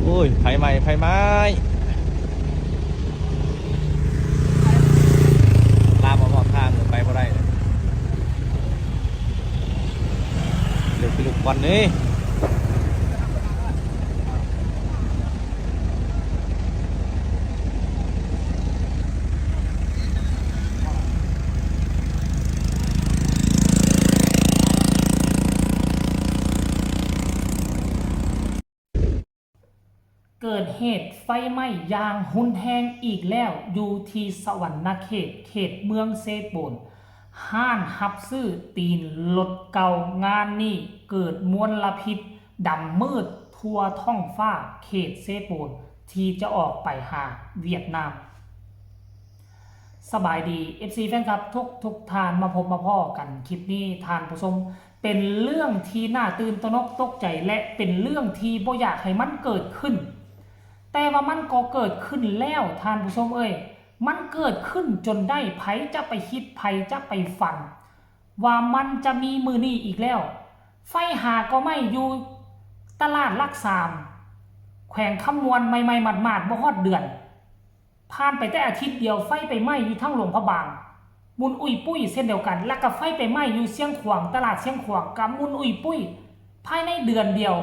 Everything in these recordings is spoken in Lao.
ໂອ້ຍ ໄຟໄໝ້ ໄຟໄໝ້ ລາມມາຮອດທາງ ໄປບໍ່ໄດ້ເລີຍ ເລິກ ເລິກຄວັນນີ້. ເກີດເຫດໄຟໄໝ້ຢ່າງຮຸນແຮງອີກແລ້ວ ຢູ່ທີ່ສະຫວັນນະເຂດ ເຂດເມືອງເຊໂປນ. ຮ້ານຮັບຊື້ຕີນລົດເກົ່າ ງານນີ້ເກີດມວນລະພິດ ດຳມືດທົ່ວທ້ອງຟ້າເຂດເຊໂປນ ທີ່ຈະອອກໄປຫາຫວຽດນາມ. ສະບາຍດີ ເອັຟຊີ ແຟນຄລັບທຸກໆທ່ານ ມາພົບມາພໍ້ກັນຄລິບນີ້ ທ່ານຜູ້ຊົມ ເປັນເລື່ອງທີ່ໜ້າຕື່ນຕະໜົກຕົກໃຈ ແລະ ເປັນເລື່ອງທີ່ບໍ່ຢາກໃຫ້ມັນເກີດຂຶ້ນ ແຕ່ວ່າມັນກໍເກີດຂຶ້ນແລ້ວ ທ່ານຜູ້ຊົມເອີຍ ມັນເກີດຂຶ້ນຈົນໄດ້ ໃຜຈະໄປຄິດ ໃຜຈະໄປຝັນ ວ່າມັນຈະມີມື້ນີ້ອີກແລ້ວ. ໄຟຫາກໍໄໝ້ຢູ່ຕະຫຼາດຫຼັກສາມ ແຂວງຄຳມ່ວນ ໃໝ່ໆໝາດໆ ບໍ່ຮອດເດືອນ ຜ່ານໄປແຕ່ອາທິດດຽວ ໄຟໄປໄໝ້ຢູ່ທາງຫຼວງພະບາງ ໝຸ່ນອຸ້ຍປຸ້ຍເຊັ່ນດຽວກັນ ແລ້ວກໍໄຟໄປໄໝ້ຢູ່ຊຽງຂວາງ ຕະຫຼາດຊຽງຂວາງ ກໍໝຸ່ນອຸ້ຍປຸ້ຍ ພາຍໃນເດືອນດຽວ.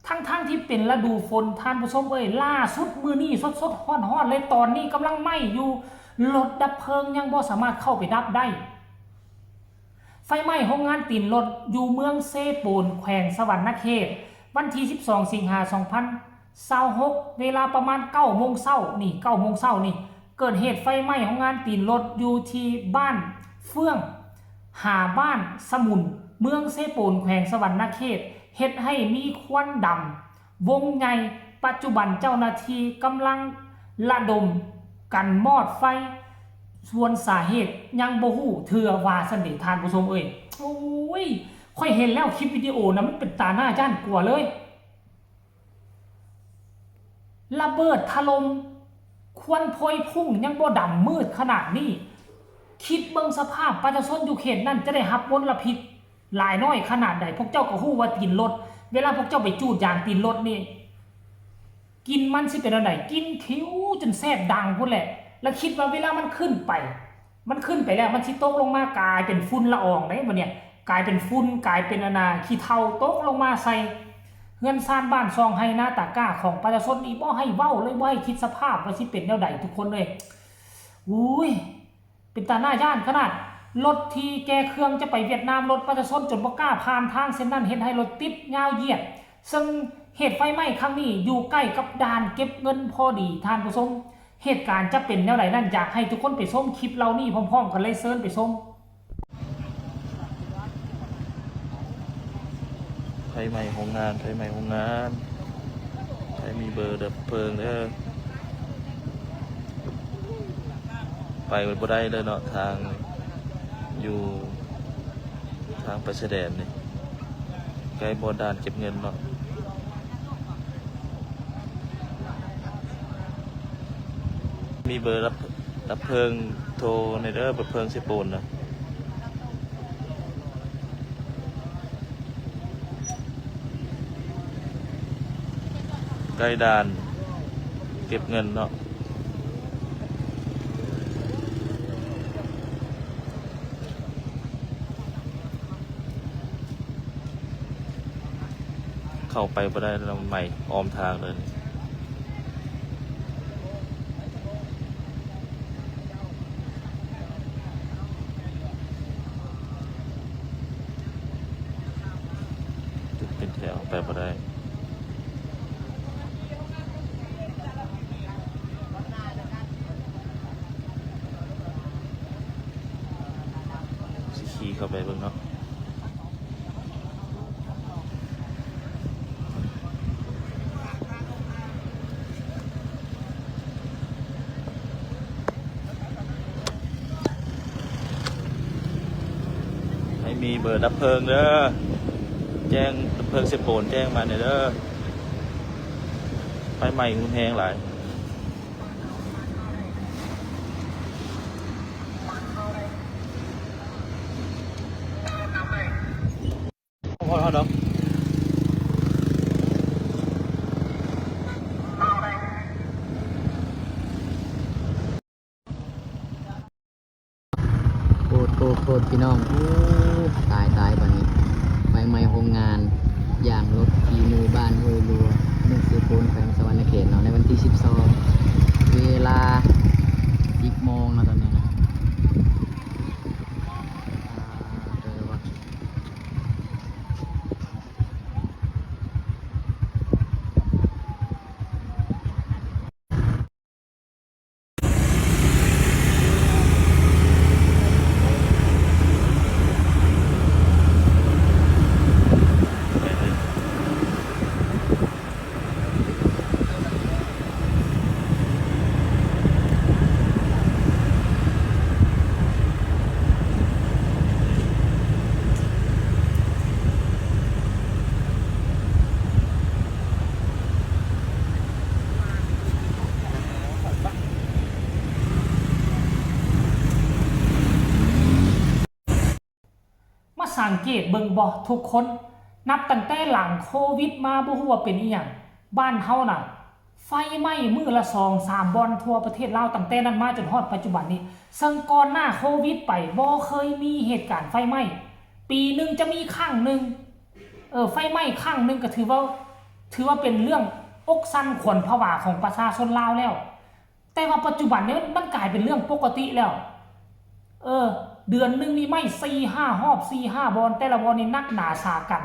ທັງໆທີ່ເປັນລະດູຝົນ ທ່ານຜູ້ຊົມເອີຍ ລ່າສຸດມື້ນີ້ສົດໆຮ້ອນໆເລີຍ ຕອນນີ້ກຳລັງໄໝ້ຢູ່ ລົດດັບເພີງຍັງບໍ່ສາມາດເຂົ້າໄປດັບໄດ້. ໄຟໄໝ້ໂຮງງານຕີນລົດຢູ່ເມືອງເຊໂປນ ແຂວງສະຫວັນນະເຂດ ວັນທີສິບສອງ ສິງຫາ ສອງພັນຊາວຫົກ ເວລາປະມານເກົ້າໂມງເຊົ້ານີ້ ເກົ້າໂມງເຊົ້ານີ້ ເກີດເຫດໄຟໄໝ້ໂຮງງານຕີນລົດຢູ່ທີ່ບ້ານເຟືອງ ຫາບ້ານສະໝຸນ ເມືອງເຊໂປນ ແຂວງສະຫວັນນະເຂດ ເຮັດໃຫ້ມີຄວັນດຳວົງໃຫຍ່. ປັດຈຸບັນເຈົ້າໜ້າທີ່ກຳລັງລະດົມກັນມອດໄຟ ສ່ວນສາເຫດຍັງບໍ່ຮູ້ເທື່ອວ່າຊັ້ນເດ ທ່ານຜູ້ຊົມເອີຍ. ໂອ້ຍ ຂ້ອຍເຫັນແລ້ວຄລິບວິດີໂອນະ ມັນເປັນຕາໜ້າຢ້ານກົວເລີຍ. ລະເບີດຖະຫຼົ່ມ ຄວັນພອຍພຸ່ງຍັງບໍ່ດຳມືດຂະໜາດນີ້ ຄິດເບິ່ງສະພາບປະຊາຊົນຢູ່ເຂດນັ້ນຈະໄດ້ຮັບມົນລະພິດຫຼາຍນ້ອຍຂະໜາດໃດ. ພວກເຈົ້າກໍຮູ້ວ່າຕີນລົດ ເວລາພວກເຈົ້າໄປຈູດຢາງຕີນລົດນີ້ ກິ່ນມັນຊິເປັນແນວໃດ? ກິ່ນຂິວຈົນແສບດັງພຸ້ນແຫຼະ. ລະຄິດວ່າເວລາມັນຂຶ້ນໄປ ມັນຂຶ້ນໄປແລ້ວ ມັນຊິຕົກລົງມາກາຍເປັນຝຸ່ນລະອອງເດ້ ບັດນີ້ ກາຍເປັນຝຸ່ນ ກາຍເປັນອັນນ່າ ຂີ້ເຖົ່າຕົກລົງມາໃສ່ເຮືອນຊານບ້ານຊ່ອງໄຮ່ນາຕາກ້າຂອງປະຊາຊົນນີ້ ບໍ່ໃຫ້ເວົ້າເລີຍ ບໍ່ໃຫ້ຄິດສະພາບວ່າຊິເປັນແນວໃດ ທຸກຄົນເອີຍ. ໂອ້ຍ ເປັນຕາໜ້າຢ້ານຂະໜາດ ລົດທີ່ແກ່ເຄື່ອງຈະໄປຫວຽດນາມ ລົດປະຊາຊົນຈົນບໍ່ກ້າຜ່ານທາງເສັ້ນນັ້ນ ເຮັດໃຫ້ລົດຕິດຍາວຢຽດ. ເຊິ່ງເຫດໄຟໄໝ້ຄັ້ງນີ້ຢູ່ໃກ້ກັບດ່ານເກັບເງິນພໍດີ ທ່ານຜູ້ຊົມ. ເຫດການຈະເປັນແນວໃດນັ້ນ ຢາກໃຫ້ທຸກຄົນໄປຊົມຄລິບເຫຼົ່ານີ້ພ້ອມໆກັນເລີຍ ເຊີນໄປຊົມ. ໄຟໄໝ້ໂຮງງານ ໄຟໄໝ້ໂຮງງານ ໃຜມີເບີດັບເພີງເດີ ໄປບໍ່ໄດ້ເດີເນາະ ທາງຢູ່ ທາງໄປຊາຍແດນນີ້ ໃກ້ບ່ອນດ່ານເກັບເງິນເນາະ. ມີເບີດັບ ດັບເພີງ ໂທແດ່ເດີ ດັບເພີງເຊໂປນນະ ໃກ້ດ່ານເກັບເງິນເນາະ. ເຂົ້າໄປບໍ່ໄດ້ແລ້ວ ໃໝ່ອ້ອມທາງເລີຍ ຈຸດເປັນແຖວໄປບໍ່ໄດ້. ຊິຂີ່ເຂົ້າໄປເບິ່ງເນາະ ໃຜມີເບີດັບເພີງເດີ ແຈ້ງ ດັບເພີງເຊໂປນ ແຈ້ງມາແດ່ເດີ ໄຟໄໝ້ຮຸນແຮງຫຼາຍ. ພໍແລ້ວເນາະ ດພີ່ນ້ອງ ໂອ້ ຕາຍ ຕາຍ ບາດນີ້ ໄຟໄໝ້ໂຮງງານຢາງລົດທີ່ໝູ່ບ້ານຫ້ວຍຫຼວງ ເມືອງເຊໂປນ ແຂວງສະຫວັນນະເຂດເນາະ ໃນວັນທີສິບສອງ ເວລາສິບໂມງເນາະ ຕອນນີ້ນະ. ມາສັງເກດເບິ່ງບໍ່ທຸກຄົນ, ນັບຕັ້ງແຕ່ຫຼັງໂຄວິດມາ ບໍ່ຮູ້ວ່າເປັນອີ່ຫຍັງ, ບ້ານເຮົານະ ໄຟໄໝ້ມື້ລະສອງສາມບ່ອນທົ່ວປະເທດລາວ ຕັ້ງແຕ່ນັ້ນມາຈົນຮອດປັດຈຸບັນນີ້. ເຊິ່ງກ່ອນໜ້າໂຄວິດໄປ ບໍ່ເຄີຍມີເຫດການໄຟໄໝ້, ປີໜຶ່ງຈະມີຄັ້ງໜຶ່ງ. ເອີ ໄຟໄໝ້ຄັ້ງໜຶ່ງກໍຖືວ່າ ຖືວ່າເປັນເລື່ອງອົກສັ່ນຂວັນຜະວາຂອງປະຊາຊົນລາວແລ້ວ. ແຕ່ວ່າປັດຈຸບັນນີ້ ມັນ ມັນກາຍເປັນເລື່ອງປົກກະຕິແລ້ວ. ເອີ ເດືອນໜຶ່ງນີ້ໄໝ້ສີ່ຫ້າຮອບ ສີ່ຫ້າບ່ອນ, ແຕ່ລະບ່ອນນີ້ໜັກໜາສາກັນ.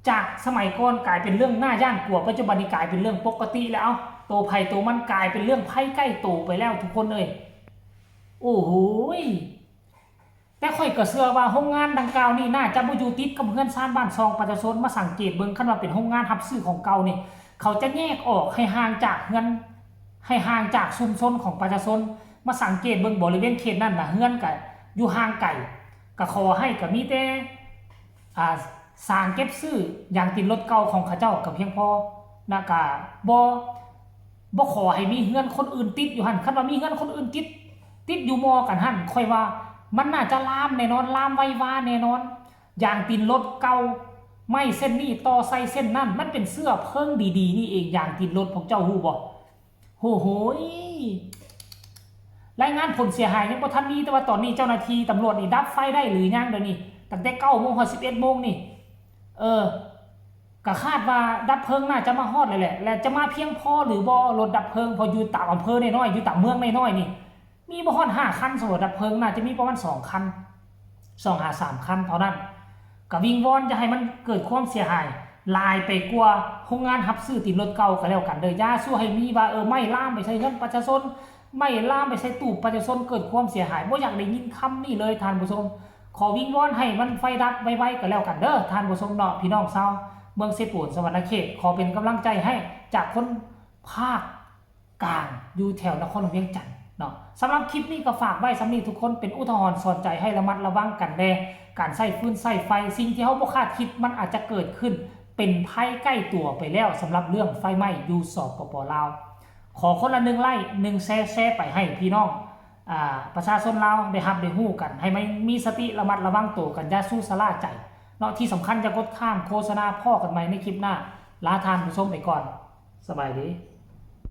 ຈາກສະໄໝກ່ອນກາຍເປັນເລື່ອງໜ້າຢ້ານກົວ, ປັດຈຸບັນນີ້ກາຍເປັນເລື່ອງປົກກະຕິແລ້ວ. ເອົາ ໂຕໃຜໂຕມັນກາຍເປັນເລື່ອງໄພໃກ້ໂຕໄປແລ້ວທຸກຄົນເອີຍ. ໂອ້ໂຫຍ. ແຕ່ຂ້ອຍກໍເຊື່ອວ່າໂຮງງານດັ່ງກ່າວນີ້ໜ້າຈະບໍ່ຢູ່ຕິດກັບເຮືອນຊານບ້ານຊ່ອງປະຊາຊົນ. ມາສັງເກດເບິ່ງ, ຄັນວ່າເປັນໂຮງງານຮັບຊື້ຂອງເກົ່ານີ້ ເຂົາຈະແຍກອອກໃຫ້ຫ່າງຈາກເຮືອນ, ໃຫ້ຫ່າງຈາກຊຸມຊົນຂອງປະຊາຊົນ. ມາສັງເກດເບິ່ງບໍລິເວນເຂດນັ້ນນະ, ເຮືອນກໍຢູ່ຫ່າງໄກ, ກໍຂໍໃຫ້ ກໍມີແຕ່ ອ່າ ສາງເກັບຊື້ຢາງຕີນລົດເກົ່າຂອງເຂົາເຈົ້າກໍພຽງພໍ, ແລ້ວກໍບໍ່ ບໍ່ຂໍໃຫ້ມີເຮືອນຄົນອື່ນຕິດຢູ່ຫັ້ນ. ຄັນວ່າມີເຮືອນຄົນອື່ນຕິດ ຕິດຢູ່ມໍ່ກັນຫັ້ນ, ຂ້ອຍວ່າມັນໜ້າຈະລາມແນ່ນອນ, ລາມໄວວາແນ່ນອນ. ຢາງຕີນລົດເກົ່າ, ໄມ້ເສັ້ນນີ້ຕໍ່ໃສ່ເສັ້ນນັ້ນ, ມັນເປັນເຊື້ອເພີງດີໆນີ້ເອງ, ຢາງຕີນລົດ. ພວກເຈົ້າຮູ້ບໍ່? ໂຫ ໂຫຍ ລາຍງານຜົນເສຍຫາຍຍັງບໍ່ທັນມີ, ແຕ່ວ່າຕອນນີ້ເຈົ້າໜ້າທີ່ຕຳຫຼວດນີ້ດັບໄຟໄດ້ຫຼືຍັງດຽວນີ້? ຕັ້ງແຕ່ເກົ້າໂມງຮອດສິບເອັດໂມງນີ້. ເອີ ກໍຄາດວ່າດັບເພີງໜ້າຈະມາຮອດແລ້ວແຫຼະ, ແລະ ຈະມາພຽງພໍຫຼືບໍ່ ລົດດັບເພີງ, ເພາະຢູ່ຕາມອຳເພີນ້ອຍໆ, ຢູ່ຕາມເມືອງນ້ອຍໆນີ້ ມີບໍ່ຮອດຫ້າຄັນ, ສຳລັບດັບເພີງໜ້າຈະມີປະມານສອງຄັນ, ສອງຫາສາມຄັນເທົ່ານັ້ນ. ກໍວິງວອນຢ່າໃຫ້ມັນເກີດຄວາມເສຍຫາຍຫຼາຍໄປກວ່າໂຮງງານຮັບຊື້ຕີນລົດເກົ່າກໍແລ້ວກັນເດີ້. ຢ່າສູ່ໃຫ້ມີວ່າ ເອີ ໄມ້ລາມໄປໃສ່ເຮືອນປະຊາຊົນ, ໄມ້ລາມໄປໃສ່ຕູບປະຊາຊົນ ເກີດຄວາມເສຍຫາຍ. ບໍ່ຢາກໄດ້ຍິນຄຳນີ້ເລີຍທ່ານຜູ້ຊົມ. ຂໍວິງວອນໃຫ້ມັນໄຟດັບໄວໆກໍແລ້ວກັນເດີ້ທ່ານຜູ້ຊົມເນາະ, ພີ່ນ້ອງຊາວເມືອງເຊໂປນ ສະຫວັນນະເຂດ. ຂໍເປັນກຳລັງໃຈໃຫ້ຈາກຄົນພາກ ກາງ ຢູ່ແຖວນະຄອນຫຼວງວຽງຈັນເນາະ. ສຳລັບຄລິບນີ້ກໍຝາກໄວ້ສ່ຳນີ້, ທຸກຄົນເປັນອຸທາຫອນສອນໃຈໃຫ້ລະມັດລະວັງກັນແດ່ ການໃຊ້ຟືນໃຊ້ໄຟ. ສິ່ງທີ່ເຮົາບໍ່ຄາດຄິດມັນອາດຈະເກີດຂຶ້ນ, ເປັນໄພໃກ້ຕົວໄປແລ້ວ ສຳລັບເລື່ອງໄຟໄໝ້ຢູ່ ສປປ ລາວ. ຂໍຄົນລະໜຶ່ງໄລ້ ໜຶ່ງແຊ ແຊໄປໃຫ້ພີ່ນ້ອງ ອ່າ ປະຊາຊົນລາວໄດ້ຮັບໄດ້ຮູ້ກັນ, ໃຫ້ມັນມີສະຕິລະມັດລະວັງໂຕກັນ, ຢ່າສູ່ຊະລ່າໃຈເນາະ. ທີ່ສຳຄັນຢ່າກົດຂ້າມໂຄສະນາ. ພໍ້ກັນໃໝ່ໃນຄລິບໜ້າ. ລາທ່ານຜູ້ຊົມໄປກ່ອນ. ສະບາຍດີ.